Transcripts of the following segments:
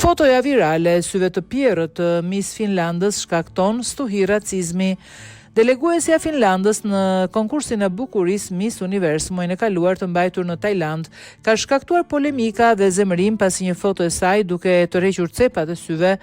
Fotoja virale e syve të pjerrët të Miss Finlandës shkakton stuhi racizmi. Deleguesja e Finlandës në konkursin e bukurisë Miss Univers muajin e kaluar të mbajtur në Tajlandë ka shkaktuar polemika dhe zemërim pasi një foto e saj duke tërhequr cepat e syve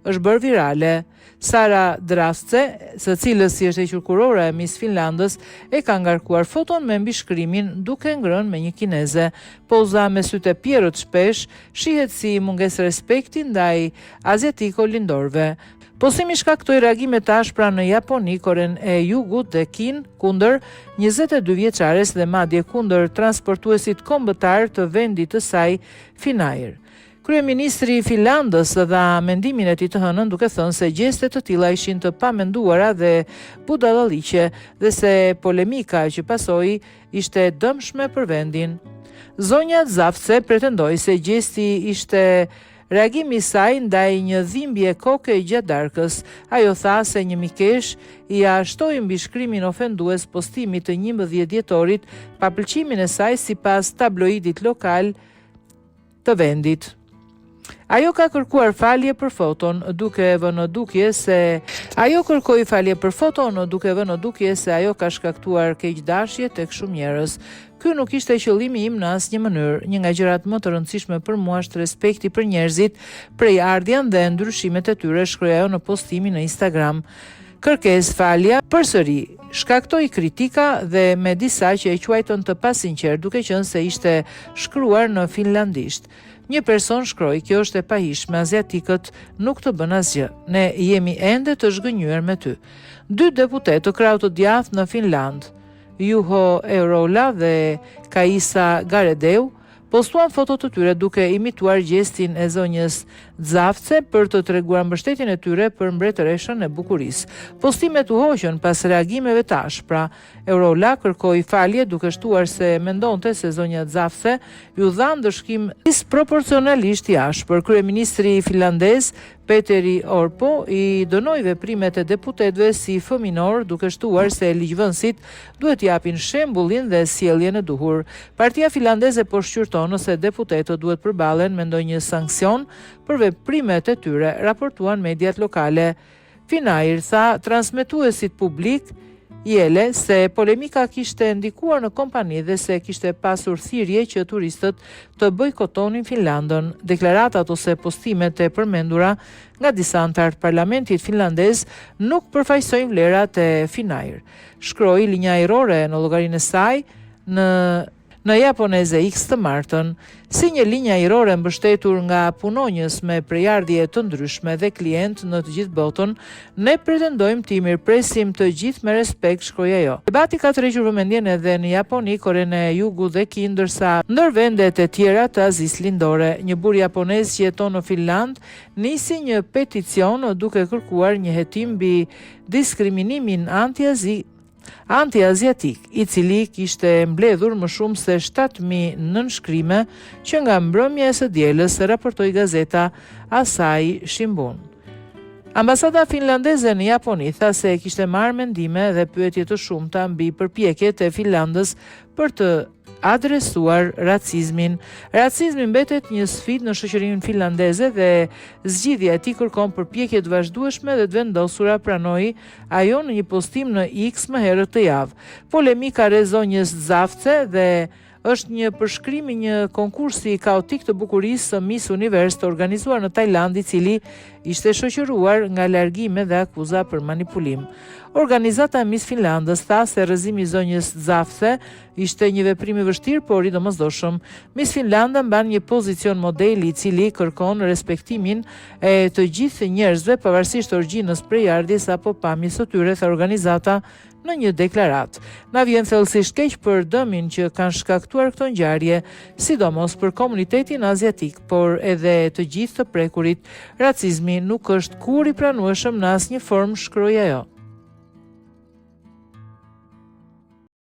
është bërë virale. Sara Drätse, së cilës i është hequr kurora e Miss Finlandës, e ka ngarkuar foton me mbishkrimin duke ngrënë me një kineze. Poza me sytë e pjerrët shpesh shihet si mungesë respekti ndaj aziatiko-lindorëve. Postimi shkaktoi reagime të ashpra në Japoni, Korenë e Jugut dhe Kinë kundër 22 vjeçares dhe madje kundër transportuesit kombëtar të vendit të saj, Finnair. Kryeministri i Finlandës dha mendimin e tij të hënën duke thënë se gjeste të tilla ishin të pamenduara dhe budallalliqe dhe se polemika që pasoi ishte e dëmshme për vendin. Zonja Dzaftse pretendoi se gjesti ishte reagimi i saj ndaj një dhimbje koke gjatë darkës. Ajo tha se një mikeshë ia shtoi mbishkrimin ofendues postimit të 11 dhjetorit pa pëlqimin e saj sipas tabloidit lokal të vendit. Ajo ka kërkuar falje për foton, duke vënë në dukje se ajo kërkoi falje për foton, duke vënë në dukje se ajo ka shkaktuar keqdashje tek shumë njerëz. Ky nuk ishte qëllimi im në asnjë mënyrë. Një nga gjërat më të rëndësishme për mua është respekti për njerëzit, prejardhjen dhe ndryshimet e tyre, shkroi ajo në postimin në Instagram. Kërkesë falja përsëri shkaktoi kritika dhe me disa që e quajtën të pasinqertë duke qenë se ishte shkruar në finlandisht. Një person shkroi, kjo është e pahijshme, aziatikët nuk të bënë asgjë. Ne jemi ende të zhgënjyer me ty. Dy deputetë të krahut të djathtë në Finlandë, Juho Eerola dhe Kaisa Garedew, postuan foto të tyre duke imituar gjestin e zonjës Dzaftse për të treguar mbështetjen e tyre për mbretëreshën e bukurisë. Postimet u hoqën pas reagimeve të ashpra. Eerola kërkoi falje duke shtuar se mendonte se zonja Dzaftse iu dha ndëshkim disproporcionalisht i ashpër. Kryeministri finlandez Petteri Orpo i dënoi veprimet e deputetëve si fëminorë, duke shtuar se ligjvënësit duhet të japin shembullin dhe sjelljen e duhur. Partia finlandeze po shqyrton nëse deputetët duhet përballen me ndonjë sanksion për veprimet e tyre, raportuan mediat lokale. Finnair tha transmetuesit publik Yle se polemika kishte ndikuar në kompani dhe se kishte pasur thirrje që turistët të bojkotonin Finlandën. Deklaratat ose postimet e përmendura nga disa anëtarë të parlamentit finlandez nuk përfaqësojnë vlerat e Finnair, shkroi linja ajrore në llogarinë e saj në në japoneze X të martën, si një linjë ajrore e mbështetur nga punonjës me prejardhje të ndryshme dhe klientë në të gjithë botën, ne pretendojmë t'i mirëpresim të gjithë me respekt, shkroi ajo. Debati ka tërhequr vëmendjen edhe në Japoni, Korenë e Jugut dhe Kinë, ndërsa ndër vendet e tjera të Azisë Lindore, një burrë japonez që jeton në Finlandë nisi një peticion duke kërkuar një hetim mbi diskriminimin anti-azi anti-aziatik, i cili kishte mbledhur më shumë se 7.000 nënshkrime që nga mbrëmja e së dielës, raportoi gazeta Asahi Shimbun. Ambasada finlandeze në Japoni tha se kishte marrë mendime dhe pyetje të shumta mbi përpjekjet e Finlandës për të adresuar racizmin. Racizmi mbetet një sfidë në shoqërinë finlandeze dhe zgjidhja e tij kërkon përpjekje të vazhdueshme dhe të vendosura, pranoi ajo në një postim në X më herët këtë javë. Polemika rreth zonjës Dzaftse dhe është një përshkrim i një konkursi kaotik të bukurisë së Miss Universe të organizuar në Tajlandë i cili ishte shoqëruar nga largime dhe akuza për manipulim. Organizata e Miss Finlandës tha se rrëzimi i zonjës Dzaftse ishte një veprim i vështirë, por i domosdoshëm. Miss Finlanda mban një pozicion modeli i cili kërkon respektimin e të gjithë njerëzve pavarësisht origjinës, prejardhjes apo pamjes së tyre, tha organizata në një deklaratë. Na vjen thellësisht keq për dëmin që kanë shkaktuar këto ngjarje, sidomos për komunitetin aziatik, por edhe të gjithë të prekurit. Racizmi nuk është kurrë i pranueshëm në asnjë formë, shkroi ajo.